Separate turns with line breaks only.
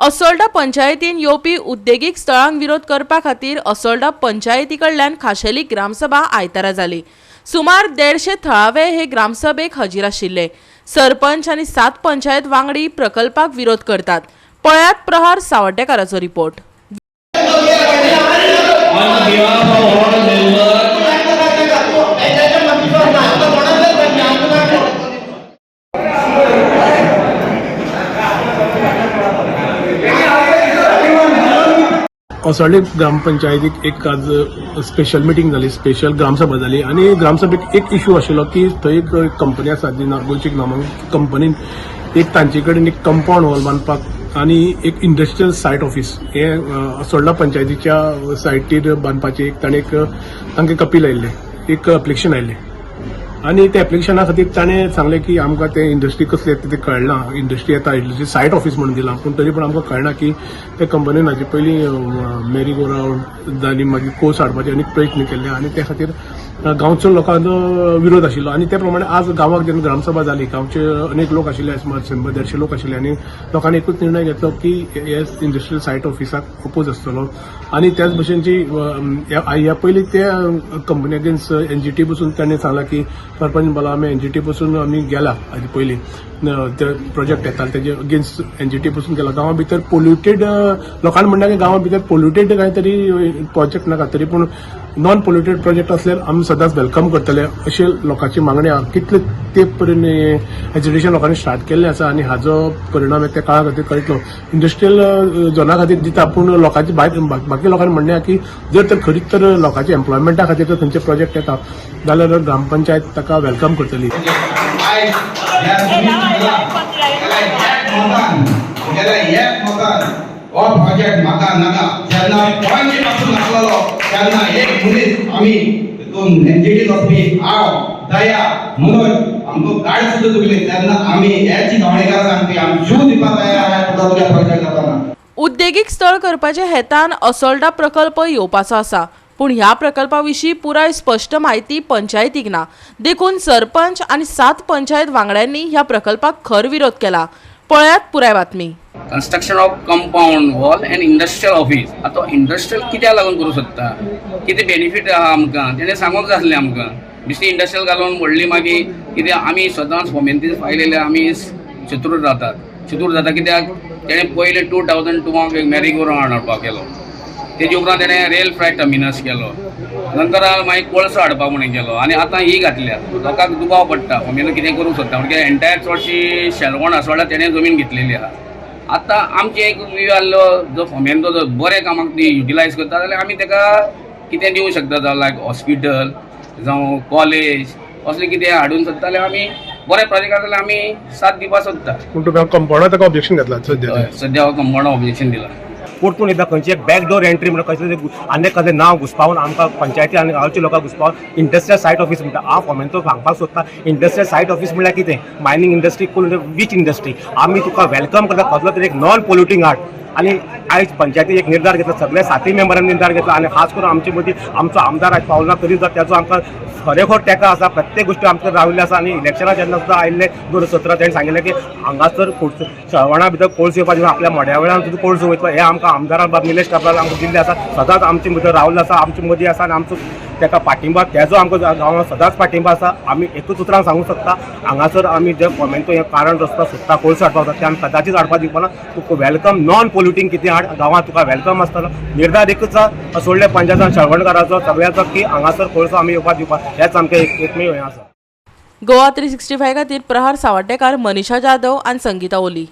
असोल्डा पंचायतीन येवपी उद्देगीक स्थळांक विरोध करपा खातीर असोल्डा पंचायती कडल्यान खाशेली ग्रामसभा आयतारा जाली. सुमार 150 थळावे हे ग्रामसभेक हजीर आशिल्ले. सरपंच आनी 7 पंचायत वांगडी प्रकल्पाक विरोध करतात. पळयात प्रहार सावड्डेकाराचो रिपोर्ट.
On behalf of all members,
Osarde ग्रामपंचायतीक एक आज स्पेशल मिटींग जाली, स्पेशल ग्रामसभा जाली आनी ग्रामसभेक एक इशू आशिल्लो की थंय एक कंपनी आसा जी गोंयची एक नामांकीत कंपनीन एक तांचे कडेन एक कंपाउंड वॉल बांदपाक आनी एक इंडस्ट्रियल सायट ऑफीस हे असोल्डा पंचायतीच्या सायटीर बांदपाचें एक ताणें एक तांकां अपील आयिल्लें, एक एप्लिकेशन आयिल्लें आनी त्या एप्लिकेशना खातीर ताणें सांगलें की आमकां तें इंडस्ट्री कसली येता तें कळना. इंडस्ट्री येता, इंडस्ट्री सायट ऑफीस म्हणून दिलां, पूण तरी पूण आमकां कळना की त्या कंपनीन हाचे पयलीं मेरी गो रावंड आनी मागीर कोळसो हाडपाचे आनी प्रयत्न केल्ले आनी त्या खातीर गांवचो लोकांचो विरोध आशिल्लो. आनी त्या प्रमाणे आज गांवाक जेन्ना ग्रामसभा जाली, गांवचे अनेक लोक आशिल्ले, सुमार 100-150 लोक आशिल्ले आनी लोकांनी एकूच निर्णय घेतलो की हे इंडस्ट्रियल सायट ऑफिसाक अपोज आसतलो. आनी त्याच भशेनची ह्या पयलीं ते कंपनी अगेन्स्ट एनजीटी पसून ताणें सांगलां की सरपंच बोला आमी एनजीटी पसून आमी गेला. हाजे पयलीं ते प्रोजेक्ट येताले तेजे अगेन्स्ट एनजीटी पसून गेला. गांवा भितर पोल्युटेड, लोकांनी म्हणटा की गांवा भितर पोल्युटेड कांय तरी प्रोजेक्ट नाका, तरी पूण नॉन पोल्युटेड प्रोजेक्ट असल्यार आमी सदांच welcome करतले अशें लोकांची मागणी आहा. कितले तेंप पर्यंत एजिटेशन लोकांनी स्टार्ट केल्लें आसा आनी हाजो परिणाम त्या काळा खातीर कळटलो. इंडस्ट्रियल झोना खातीर दिता, पूण लोकांची भायर बाकी लोकांनी म्हणणें आहा की जर तर खरीच तर लोकांच्या एम्प्लॉयमेंटा खातीर जर खंयचे प्रोजेक्ट येता जाल्यार ग्रामपंचायत ताका welcome करतली.
आयज ह्या तुमी सांगला, एक मतान गेल्या, एक मतान हो प्रोजेक्ट म्हाका नाका. जेन्ना पणजे पासून आसलेलो तेन्ना एक मनीस आमी तितून एनजीटी वचपी, हांव, दया, मनोज, आमकां गाडी सुद्दां चुकली. तेन्ना आमी हेच गावणेकार सांगपी, आमी जीव दिवपाक तयार आहात तुका तुज्या प्रोजेक्ट जाताना.
उद्देगीक स्थळ करपाच्या हेतान असोल्डा प्रकल्प येवपाचो आसा, पूण ह्या प्रकल्पा विशीं पुराय स्पश्ट म्हायती पंचायतीक ना. देखून सरपंच आनी 7 पंचायत वांगड्यांनी ह्या प्रकल्पाक खर विरोध केला. पळयात पुराय बातमी.
Construction of compound wall and industrial office. आतां इंडस्ट्रियल कित्याक लागून करूं सोदता, कितें बेनिफीट आहा आमकां, तेणें सांगूंक जाय आसलें आमकां. बेश्टी इंडस्ट्रियल घालून व्हडली मागीर कितें? आमी सदांच फोमेंतीन फायल आमी शत्रूर जातात. शत्रूर जाता कित्याक, तेणें पयलें 2002 एक मेरी गो रावंड हाडपाक केलो, तेजे उपरांत तेणें रेल फ्रायट टर्मिनस केलो, नंतर मागीर कोळसो हाडपाक म्हणून केलो आनी आतां ही घातल्या. लोकांक दुबाव पडटा, फोमेंतो कितें करूंक सोदता म्हणजे एंटायर चडशी शेलवण आसोळ्या तेणें जमीन घेतलेली आहा. आतां आमचें एक व्यू आहलो, जो फोमेंतो जर बऱ्या कामाक ती युटिलायज करता जाल्यार आमी ताका कितें दिवंक शकता, जावं लायक हॉस्पिटल जावं कॉलेज, असलें कितें हाडून सोदता जाल्यार, आमी बऱ्या प्रोजेक्टाक जाल्यार आमी साथ दिवपाक सोदता.
पूण तुमी कंपाउंडाक ताका ऑब्जेक्शन घेतला सद्या?
हय, सद्या कंपाउंडाक ऑब्जेक्शन दिलां.
परतून एकदां खंयची एक बॅकडोर एंट्री म्हणून कसलें तरी आनी कसलें नांव घुसपावन, आमकां पंचायती आनी गांवच्या लोकांक घुसपावन इंडस्ट्रियल सायट ऑफीस म्हणटा. हांव फोमेंतो सांगपाक सोदता, इंडस्ट्रियल सायट ऑफीस म्हणल्यार कितें? मायनींग इंडस्ट्री कोण, वीच इंडस्ट्री? आमी तुका welcome करता, कसलो तरी एक नॉन पोल्युटींग हाड. आनी आयज पंचायती एक निर्धार घेतला, सगळ्या सातय मेंबरांनी निर्धार घेतला आनी खास करून आमचे मदीं आमचो आमदार आयज पावला तरी सुद्दां तेजो आमकां खरेखर तेका आसा. प्रत्येक गोश्टी आमकां राविल्ले आसा. आनी इलेक्शनां जेन्ना सुद्दां आयिल्ले 2017, तेणें सांगिल्लें की हांगासर शेळवणा भितर कोळसो येवपाक, आपल्या मड्या वेळान सुद्दां कोळसो वयतलो. हें आमकां आमदारान बाब निलेश काब्राल आमकां दिल्लें आसा. सदांच आमचे भितर रावल्लो आसा, आमचे मदीं आसा आनी आमचो तेका पाठिंबा, तेजो आमकां गांवांत सदांच पाठिंबा आसा. आमी एकूच उतरान सांगूंक शकता, हांगासर आमी जे फोमेंतो हें कारण रस्ता सोदता, कोळसो हाडपाक सोदता, ते आमी कदाचीत हाडपाक दिवपा ना. तुका welcome, non polluting कितें हाड गांवांत, तुका welcome आसतलो. निर्धार एकूच आसा सोडले पंचायतान, शेळवणकाराचो, सगळ्याचो की हांगासर कोळसो आमी येवपाक दिवपा, हेच आमचें एक एकमेव हें आसा.
गोवा 365 खातीर प्रहार सावड्डेकार, मनीषा जाधव आनी संगीता ओली.